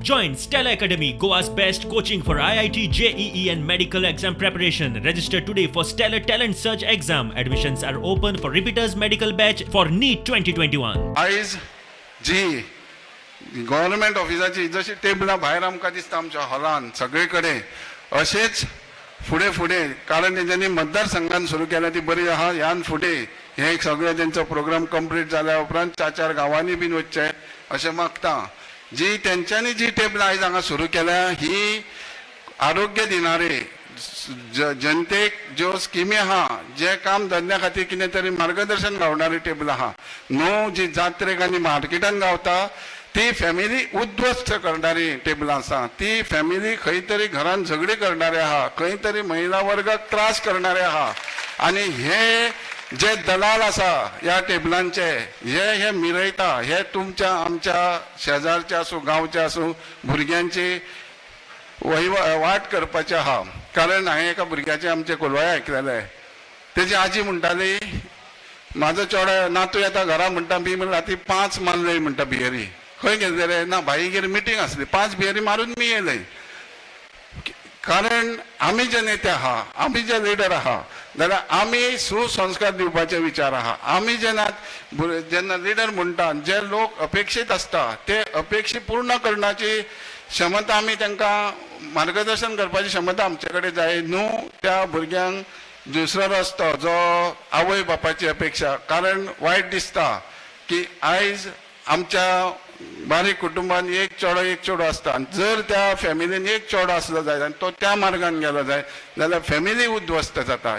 Join Stella Academy, Goa's best coaching for IIT, JEE, and medical exam preparation. Register today for Stellar Talent Search exam. Admissions are open for repeaters medical batch for NEET 2021. आयज जी government ऑफिसाची जशी टेबलां भायर आमकां दिसता आमच्या हॉलान सगळे कडेन, अशेंच फुडें फुडें, कारण तेंच्यांनी मतदारसंघान सुरू केल्या ती बरी आहा. ह्यान फुडें हे सगळे तेंचो प्रोग्राम कंप्लीट जाल्या उपरांत चार चार गांवांनी बीन वचचें अशें मागता. जी तेंच्यांनी जी टेबलां आयज हांगा सुरू केल्या ही आरोग्य दिणारे, जनतेक ज्यो स्किमी आहा, जे काम धंद्या खातीर कितें तरी मार्गदर्शन गावणारी टेबलां आहा. न्हू जी जात्रेक आनी मार्केटान गावता ती फॅमिली उद्ध्वस्त करणारी टेबलां आसा. ती फॅमिली खंय तरी घरान झगडी करणारे आहा, खंय तरी महिला वर्गाक त्रास करणारे आहा. आनी हे जे दलाल आसा ह्या टेबलांचे, हे हे मिरयता. हे तुमच्या आमच्या शेजारचे आसूं, गांवचे आसूं, भुरग्यांची वही वाट करपाचें आहा. कारण हांवें एका भुरग्याचें आमचे कोलवाय आयकलेलें. तेजी आजी म्हणटाली, म्हाजो चेडो नातू येता घरा म्हणटा, बी म्हणल्यार राती 5 मारले म्हणटा बियरी. खंय गेले रे? ना, भाईगेर मिटींग आसली, 5 बियरी मारून मी येयले. कारण आमी जे नेते आहा, आमी जे लिडर आहा, जाल्यार आमी सुसंस्कार दिवपाचे विचार आहा. आमी जेन्ना जेन्ना लिडर म्हणटा, जे लोक अपेक्षीत आसता ते अपेक्षी पूर्ण करण्याची क्षमता, आमी तांकां मार्गदर्शन करपाची क्षमता आमचे कडेन जाय. न्हू त्या भुरग्यांक दुसरो रस्तो जो आवय बापायची अपेक्षा. कारण वायट दिसता की आयज आमच्या बारीक कुटुंबान एक चेडो एक चेडो आसता आनी जर त्या फॅमिलीन एक चेडो आसलो जायत आनी तो त्या मार्गान गेलो जायत जाल्यार फॅमिली उद्ध्वस्त जाता.